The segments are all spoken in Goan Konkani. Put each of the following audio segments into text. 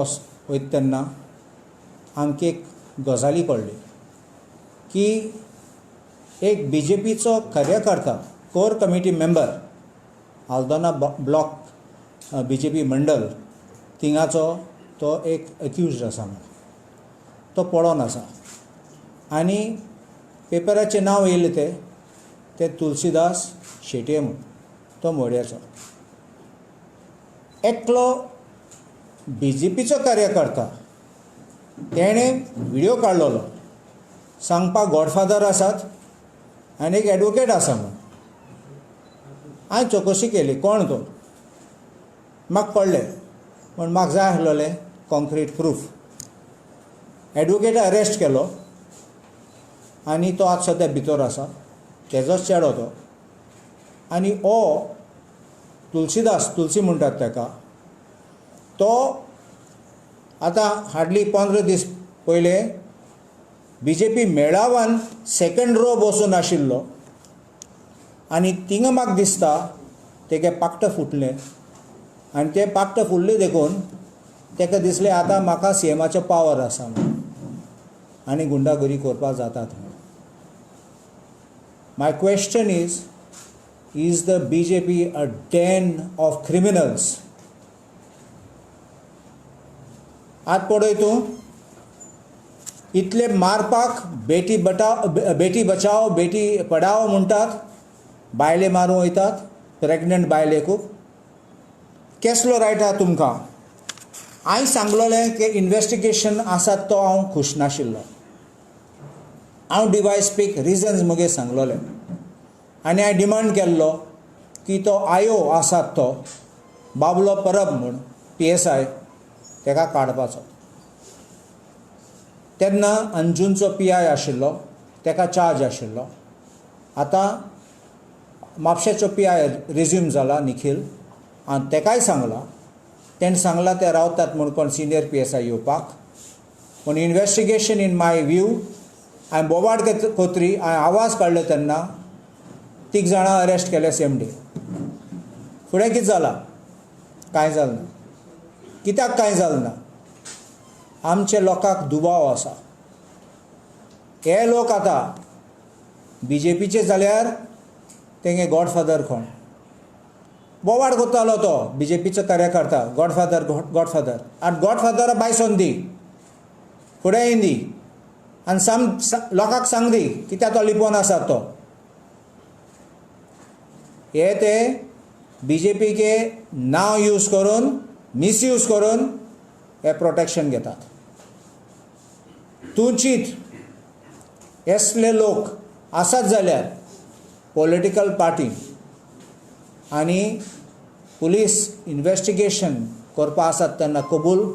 वयता तेन्ना आमकां एक गजाली कळ्ळी की एक बी जे पीचो कार्यकर्ता, core committee member, Aldona block B J P मंडल थिंगाचो तो एक एक्युज्ड आसा म्हणून तो पळोन आसा आनी पेपराचें नांव येयलें तें ते तुलसीदास शेटये म्हूण, तो मोड्याचो एकलो बी जे पीचो कार्यकर्ता. तेणें व्हिडियो काडलेलो सांगपाक गॉडफादर आसात आनी एक एडवोकेट आसा म्हूण. हांवें चवकशी केली कोण तो, म्हाका कळ्ळें, पूण म्हाका जाय आसलेलें कॉन्क्रीट प्रूफ. एडवोकेट अरेस्ट केलो आनी तो आतां सद्या भितर आसा, तेजोच चेडो तो. आनी हो तुलसीदास, तुलसी म्हणटात ताका, तो आतां हार्डली 15 दीस पयले B J P मेळावान second row बसून आशिल्लो आनी थिंगा म्हाका दिसता तेगे पाकटां फुटलें आनी तें पाकटां फुडलें देखून ताका दिसलें आतां म्हाका सी एमाचो पावर आसा म्हणून आनी गुंडागिरी करपाक जातात म्हणून. My question is, is the BJP a den of criminals? आत पळय तूं इतले मारपाक बेटी बटाव, बेटी बचाव, बेटी पडाव म्हणटात, बायले मारूंक वयतात, प्रेग्नंट बायलेकू केसलो रायट आहा तुमकां? हांवें सांगलोलें की इन्वेस्टिगेशन आसा तो हांव खूश नाशिल्लो. हांव डिवायस पीक रिजन्स म्हगे सांगलोले आनी हांवें डिमांड केल्लो की तो आयो आसा तो बाबलो परब म्हूण पी एस I तेका काडपाचो. तेन्ना अंजूनचो पी I आशिल्लो, तेका चार्ज आशिल्लो. आतां म्हापशेचो पी I resume जाला निखील, आनी तेकाय सांगलां, तेणें सांगलां ते रावतात म्हूण कोण सिनियर पी एस I येवपाक. पूण इन्वेस्टिगेशन इन my view, हांवें बोवाळ कोत्री, हांवें आवाज काडलो तेन्ना 3 जाणां अरेस्ट केले सेम डे. फुडें कितें जालां? कांय जालें ना. कित्याक कांय जालें ना? आमचे लोकांक दुबाव आसा. हे लोक आतां बी जे पीचे जाल्यार तेंगे गॉडफादर कोण? बोवाळ करतालो तो बी जे पीचो कार्यकर्ता, गॉडफादर, गॉडफादर. आनी गॉडफादरा बायसोन दी, फुडें येवन दी आनी सांग लोकांक सांग दी कित्याक तो लिपोवन आसा तो. हे ते बी जे पीके नांव यूज करून, मिसयूज करून हे प्रोटेक्शन घेतात. तूं चीत असले लोक आसात जाल्यार पॉलिटिकल पार्टी आनी पुलीस इन्वेस्टिगेशन करपा आसात तेन्ना कबूल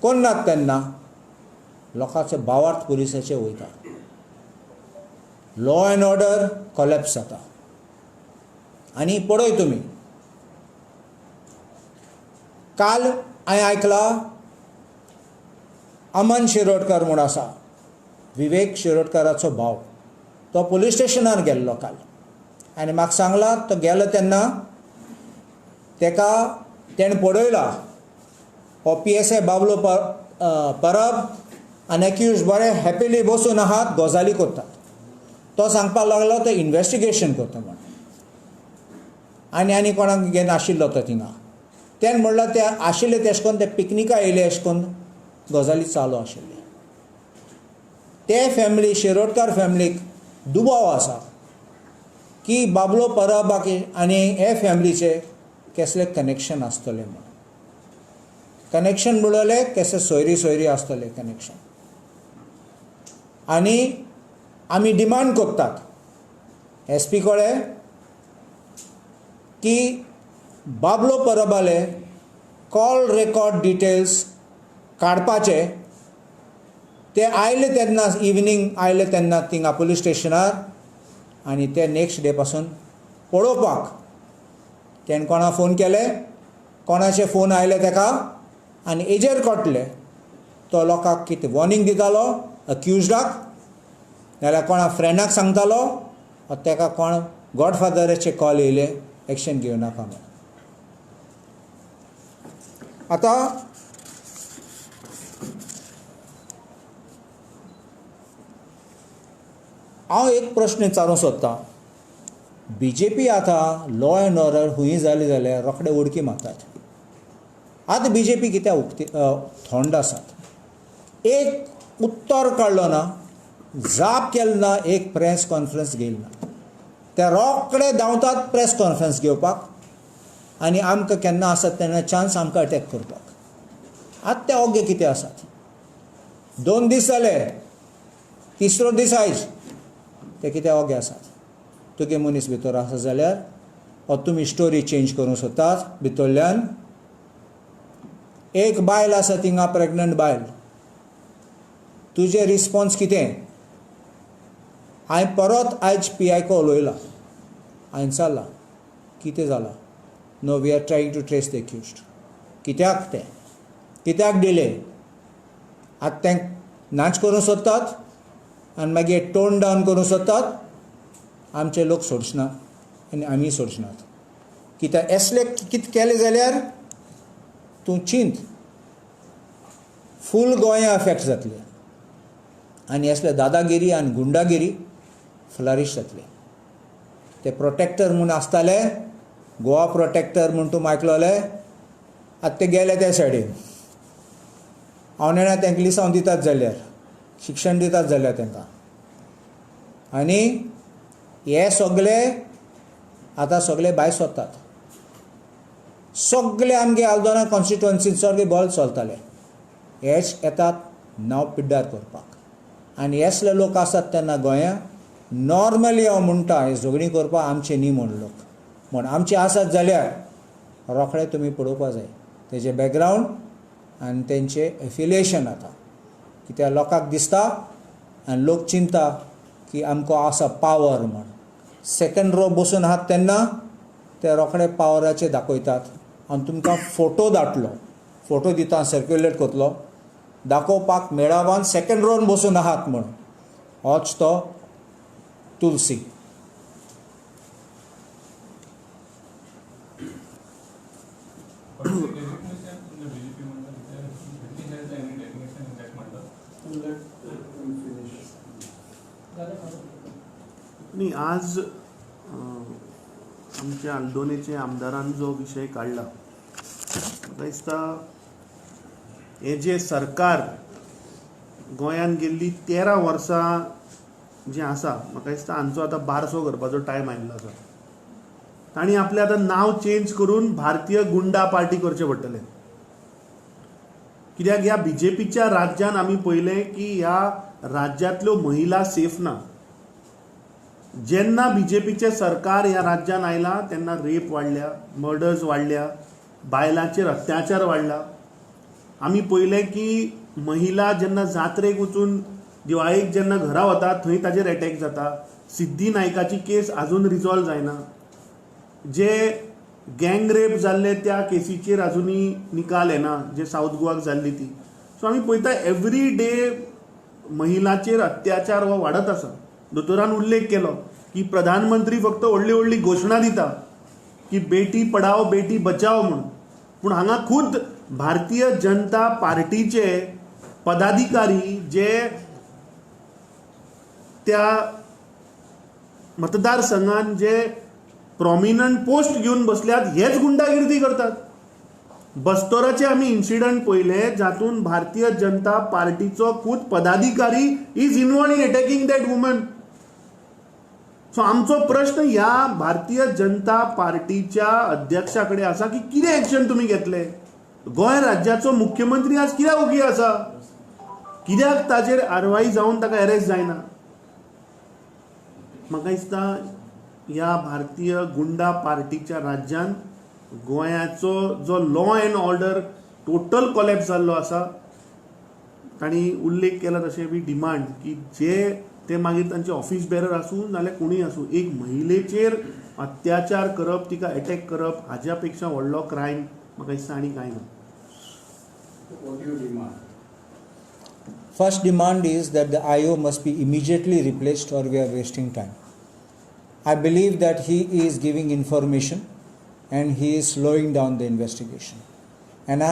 करनात, तेन्ना लोकांचे भावार्थ पुलिसाचे वयता, लॉ एंड ऑर्डर कॉलेप्स जाता. आनी पळय तुमी, काल हांवें आयकलां अमन शिरोडकर म्हूण आसा, विवेक शिरोडकराचो भाव, तो पुलीस स्टेशनार गेल्लो काल आनी म्हाका सांगलां तो गेलो तेन्ना तेका तेणें पळयला हो P S I Bablo Parab आनी एक्यूज बरे हॅपिली बसून आहात, गजाली करतात. तो सांगपाक लागलो तो इन्वेस्टिगेशन करता म्हूण आनी आनी कोणाक घेवन आशिल्लो तो थिंगा. तेणें म्हणल्यार ते आशिल्ले तेश करून ते पिकनिका येयले अशें करून गजाली चालू आशिल्ले. ते फॅमिली, शिरोडकर फॅमिलीक दुबाव आसा की बाबलो परबाक आनी हे फॅमिलीचे कसले कनेक्शन आसतलें म्हूण. कनेक्शन म्हणलें केसले सोयरी सोयरी आसतले कनेक्शन. आनी आमी डिमांड करतात एस पी कडेन की बाबलो परबाले कॉल रेकॉर्ड डिटेल्स काडपाचे. ते आयले तेन्ना इवनींग आयले तेन्ना थिंगा पुलीस स्टेशनार आनी ते नेक्स्ट डे पासून पळोवपाक तेणें कोणा फोन केले, कोणाचे फोन आयले तेका आनी एजेर कळटलें तो लोकांक कितें वॉर्निंग दितालो अक्युजडाक, नाल्यार कोणा फ्रेंडाक सांगतालो, तेका कोण गॉडफादराचे कॉल येयले एक्शन घेवं नाका म्हूण. आतां हांव एक प्रश्न विचारूंक सोदतां, बी जे पी आतां लॉ एंड ऑर्डर हुंय जाली जाल्यार रोखडे उडकी मारतात. आतां बी जे पी कित्याक उक्ती थंड आसात? एक उत्तर काडलो ना, जाप केली ना, एक प्रेस कॉन्फरन्स घेयली ना. ते रोखडे धांवतात प्रेस कॉन्फरन्स घेवपाक आनी आमकां केन्ना आसत तेन्ना चान्स आमकां अटॅक करपाक. आतां ते ओग्गे कितें आसात? 2 दीस जाले, तिसरो दीस आयज, ते कितें ओगे आसात? तुगे मनीस भितर आसा जाल्यार हो तुमी स्टोरी चेंज करूंक सोदतात भितरल्यान. एक बायल आसा थिंगा, प्रेग्नंट बायल, तुजें रिस्पोन्स कितें? हांवें परत आयज पी I को उलयलां, हांवें विचारलां कितें जालां? No, we are trying to trace the accused. कित्याक तें, कित्याक डिले? आतां तें नाच करूंक सोदतात आनी मागीर टोन डावन करूंक सोदतात. आमचे लोक सोडचना आनी आमी सोडचनात. कित्याक असले कितें केलें जाल्यार तूं चिंत, फूल गोंया अफेक्ट जातलें आनी असले दादागिरी आनी गुंडागिरी फ्लरीश जातले. ते प्रोटेक्टर म्हूण आसताले, गोवा प्रोटेक्टर म्हूण तूं आयकलोले, आतां ते गेले त्या सायडीन. हांव नेणा तांकां लिसांव दितात जाल्यार, शिक्षण दितात जाल्यार तांकां. आनी हे सगळे आतां सगळे भायर सोदतात. सगळे आमगे आल्दोना कॉन्स्टिट्युवन्सीन सगळे बॉल चलताले, हेच येतात नांव पिड्ड्यार करपाक. आनी असले लोक आसात तेन्ना गोंया नॉर्मली हांव म्हणटा हे झगडीं करपाक आमचे न्ही म्हूण लोक, म्हूण आमचे आसात जाल्यार रोखडे तुमी पळोवपा जाय तेजें बॅकग्रावंड आनी तेंचें एफिलिएशन. आतां कित्याक लोकांक दिसता आनी लोक चिंता की आमकां आसा पावर म्हूण. सेकंड रो बसून आहात तेन्ना ते रोखडे पावराचे दाखयतात. आनी तुमकां फोटो धाडटलो, फोटो दिता, सर्क्युलेट करतलो दाखोवपाक मेळावान सेकंड रोन बसून आहात म्हूण. होच तो तुलसी. What is the designation in the BJP mandal? Is there, BJP has any designation in that mandal? Let him finish. न्ही, आज आमच्या आल्दोनेचे आमदारान जो विशय काडला, म्हाका दिसता हें जें सरकार गोंयांत गेल्ली 13 वर्सां जें आसा, म्हाका दिसता हांचो आतां बारसो करपाचो टायम आयिल्लो आसा. तांणी आपलें आतां नांव चेंज करून भारतीय गुंडा पार्टी करचें पडटलें. कित्याक ह्या बी जे पीच्या राज्यान आमी पळयलें की ह्या राज्यांतल्यो महिला सेफ ना. जेन्ना बी जे पीचें सरकार ह्या राज्यान आयलां तेन्ना रेप वाडल्या, मर्डर्स वाडल्या, बायलांचेर अत्याचार वाडला. आमी पळयलें की महिला जेन्ना जात्रेक वचून दिवाळेक जेन्ना घरा वता थंय ताजेर एटॅक जाता. सिद्धी नायकाची केस आजून रिजॉल्व जायना. जे गँग रेप जाल्ले त्या केसीचेर आजुनूय निकाल येना, जे सावथ गोवाक जाल्ली ती. सो आमी पळयता एवरी डे महिलाचेर अत्याचार हो वाडत आसा. दोतोरान उल्लेख केलो की प्रधानमंत्री फक्त व्हडली व्हडली घोशणा दिता की बेटी पढाओ बेटी बचाओ म्हूण, पूण हांगा खुद भारतीय जनता पार्टीचे पदाधिकारी जे त्या मतदारसंघान जे प्रॉमिनंट पोस्ट घेवन बसल्यात हेच गुंडागिर्दी करतात. बस्तोराचे आमी इन्सिडंट पळयले जातून भारतीय जनता पार्टीचो खूद पदाधिकारी is involve in attacking that woman. So आमचो प्रश्न ह्या भारतीय जनता पार्टीच्या अध्यक्षा कडेन आसा की कितें एक्शन तुमी घेतले? गोंय राज्याचो मुख्यमंत्री आज कित्याक ओगी आसा? कित्याक ताजेर कारवाई जावन ताका अरेस्ट जायना? म्हाका दिसता ह्या भारतीय गुंडा पार्टीच्या राज्यान गोंयाचो जो law and order total collapse जाल्लो आसा. तांणी उल्लेख केला तशें we demand की जे ते मागीर तांचे ऑफिस बेरर आसूं नाल्यार कोणूय आसूं, एक महिलेचेर अत्याचार करप, तिका एटॅक करप हाज्या पेक्षा व्हडलो क्रायम म्हाका दिसता आनी कांय ना. What do you demand? First demand is that the IO must be immediately replaced or we are wasting time. I believe that he is giving information and he is slowing down the investigation. And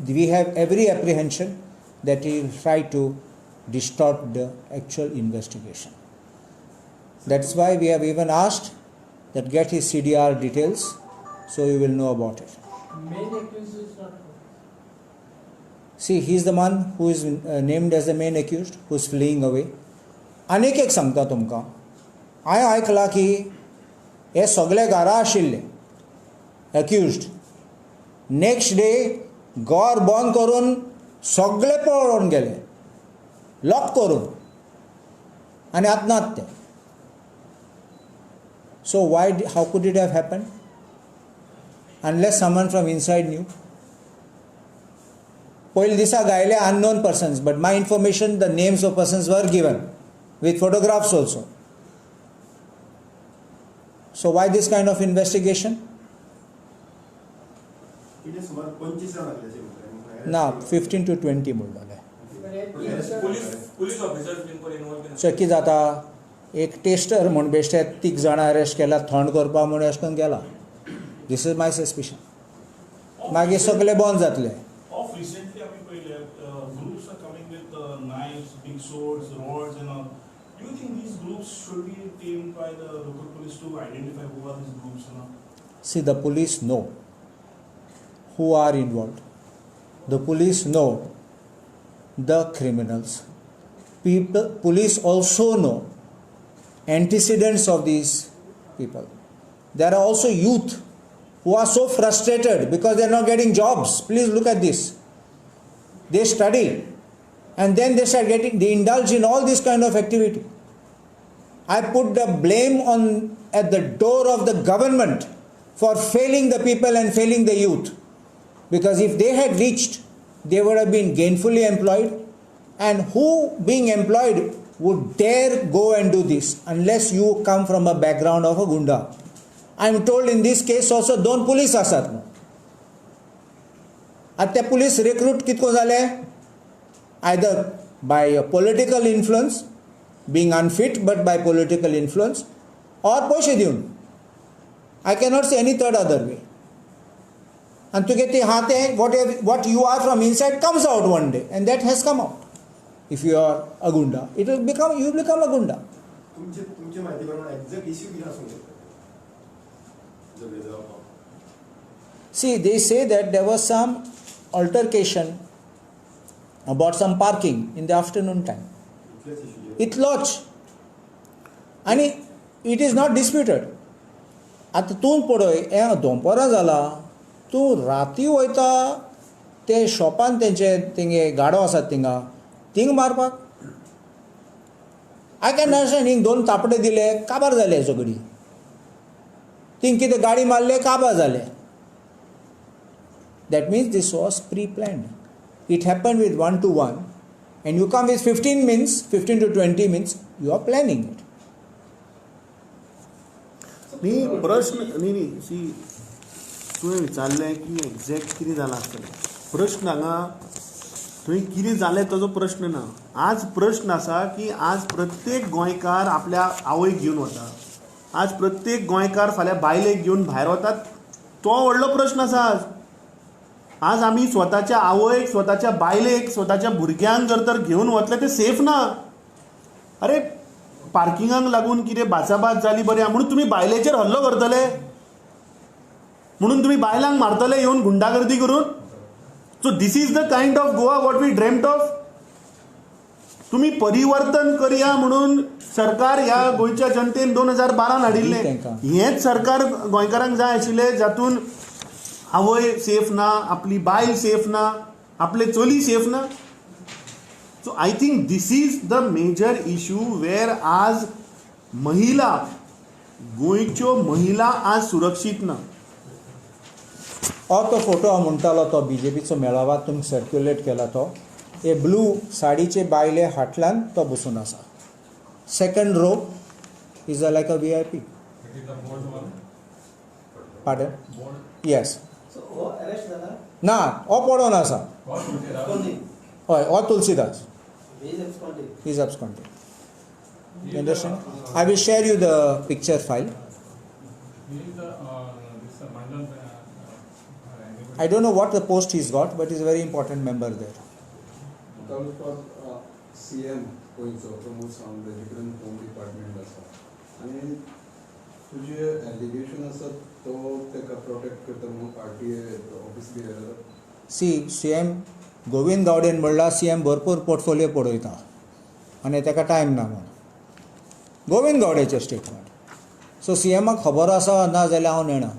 we have every apprehension that he will try to distort the actual investigation. That's why we have even asked that get his CDR details, so you will know about it. Main accused is not. See, he is the one who is named as the main accused, who is fleeing away. आनीक एक सांगता तुमकां, हांवें आयकलां की हे सगळे घरा आशिल्ले एक्युज्ड, नेक्स्ट डे घर बंद करून सगळे पळोवन गेले, लॉक करून, आनी आतां नात ते. So why, how could it have happen unless someone from inside knew? पयले दिसा गायले unknown persons, but my information, the names of persons were given with photographs also. So why this kind of investigation? कितें सुमार 25 जाण आसले अशें म्हणटाले. ना, 15 to 20 म्हणलोले. पुलीस ऑफिसर्स बीन कोण इन्वॉल्व बीन? चकी जाता, एक टेस्टर म्हूण बेश्टे तीग जाणां अरेस्ट केला, थंड करपा म्हूण अशें करून गेला. This is my suspicion. मागीर सगळे बंद जातले. Of recently, आमी पळयले groups are coming with knives, big swords, rods and all. Do you think these groups should be tamed by the local police to identify who are these groups and all? See, the police know who are involved. The police know the criminals. People, police also know antecedents of these people. There are also youth who are so frustrated because they are not getting jobs. Please look at this. They study and then they start getting, they indulge in all this kind of activity. I put the blame on at the door of the government for failing the people and failing the youth. Because if they had reached, they would have been gainfully employed. And who being employed would dare go and do this unless you come from a background of a gunda? I am told in this case also दोन पुलीस आसात. आतां ते पुलीस रिक्रूट कितको जाले? Either by a political influence, being unfit but by political influence, or पयशे दिवन. I cannot see any third other way. आनी तुगे ती आहा तें what you are from inside comes out one day, and that has come out. If you are a gunda, it will become you become a gunda. तुमचे तुमचे म्हायती प्रमाणे एक्झॅक्ट इश्यू कितें आसूंक शकता झगडे जावपाक? See, they say that there was some altercation about some parking in the afternoon time. इतलेच इश्यू? इतलोच, आनी it is not disputed. आतां तूं पळय, हें दोनपरां जालां, तूं राती वयता ते शॉपान, तेंचे तेंगे गाडो आसात थिंगा, थिंग मारपाक. I can understand, हिंग दोन तापडे दिले, काबार जाले सगळी. थिंग कितें गाडी मारले, काबार जाले. That means this was pre planned. It happen with one to one, and you come with 15 means, 15 to 20 means you are planning it. न्ही, प्रश्न न्ही न्ही, सी, तुवें विचारलें की एग्जॅक्ट कितें जालां आसतलें. प्रश्न हांगा थंय कितें जालें ताजो प्रश्न ना. आज प्रश्न आसा की आज प्रत्येक गोंयकार आपल्या आवयक घेवन वता, आज प्रत्येक गोंयकार फाल्यां बायलेक घेवन भायर वता, तो व्हडलो प्रश्न आसा आज. आज आमी स्वताच्या आवयक, स्वताच्या बायलेक, स्वताच्या भुरग्यांक जर तर घेवन वतले ते सेफ ना. अरे, पार्किंगाक लागून कितें बाचाबाच जाली, बरें आहा, म्हणून तुमी बायलेचेर हल्लो करतले, म्हणून तुमी बायलांक मारतले येवन गुंडागर्दी करून? So this is the kind of Goa what we dreamt of? तुमी परिवर्तन करया म्हणून सरकार ह्या गोंयच्या जनतेन 2012 हाडिल्लें. तांकां. हेंच सरकार गोंयकारांक जाय आशिल्लें, जातून आवय सेफ ना, आपली बायल सेफ ना, आपले चली सेफ ना? So I think this is the major issue where आज महिला, गोंयच्यो महिला आज सुरक्षीत ना. हो तो फोटो हांव म्हणटालो, तो बीजेपीचो मेळावा तुमकां सर्क्युलेट केला तो. हे ब्लू साडीचे बायले हाटल्यान तो बसून आसा. Second row is a like a VIP. It is the bold one. Pardon? Bold. Yes. So हो अरेस्ट जाला? ना, हो पडोन आसा. What Tulsidas? Absconding. हय, हो Tulsidas. He is absconding. Is absconding. You understand? I will share you the picture file. He is the this Mandal. Anybody? I don't know what the post he's got, but he's a very important member there. CM गोंयचो प्रमोद सावंत, ताजे कडेन होम डिपार्टमेंट आसा. आनी तुजे एलिगेशन आसा तो ताका प्रोटेक्ट करता म्हणून R T A office B C, C M Govind गावडेन म्हणला, सी एम भरपूर पोर्टफोलियो पळयता आनी ताका टायम ना म्हूण. गोविंद गावडेचें स्टेटमेंट. सो सी एमाक खबर आसा ना जाल्यार हांव नेणा.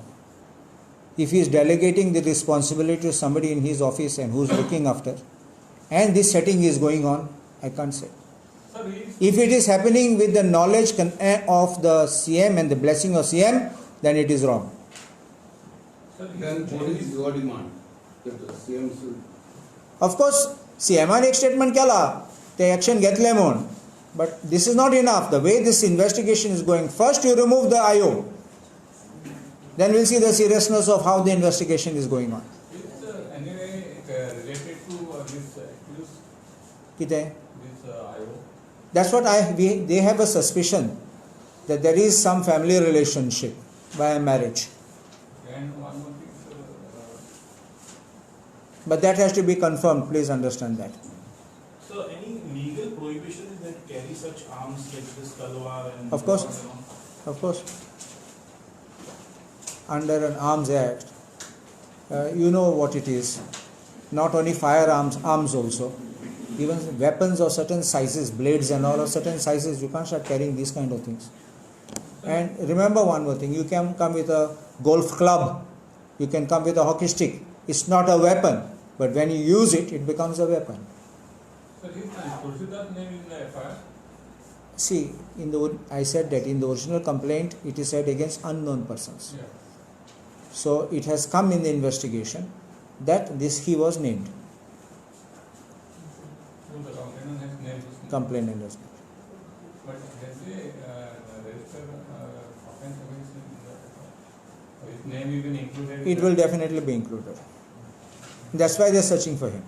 If he is delegating the responsibility to somebody in his office and who's looking after, and this setting is going on, I can't say. Sir, he is If it is happening with the knowledge of the CM and the blessing of CM, then it is wrong. Sir, he Then is what is your demand? That the CM should Of course, CM एक स्टेटमेंट केला ते एक्शन घेतले म्हूण, but this is not enough. The way this investigation is going, first you remove the IO, then we'll see the seriousness of how the investigation is going on. Is anyway related to this accused, कितें? This IO? That's what I we they have a suspicion that there is some family relationship by a marriage. And one more thing, sir, But that has to be confirmed, please understand that. So any legal prohibition is that carry such arms like this talwar and Of course. You know? Of course. Under an Arms Act, you know what it is. Not only firearms, arms also. Even weapons of certain sizes, blades and all of certain sizes, you can't start carrying these kind of things. And remember one more thing, you can come with a golf club, you can come with a hockey stick. It's not a weapon, but when you use it, it becomes a weapon. Sir, his Tulsidas name is in the FIR. See, in the I said that in the original complaint, it is said against unknown persons. So it has come in the investigation that this he was named. So the complainant has named his name. Complainant has named. But has they registered offense against him in the FIR? Or his name even included? It will definitely be included. That's why they're searching for him.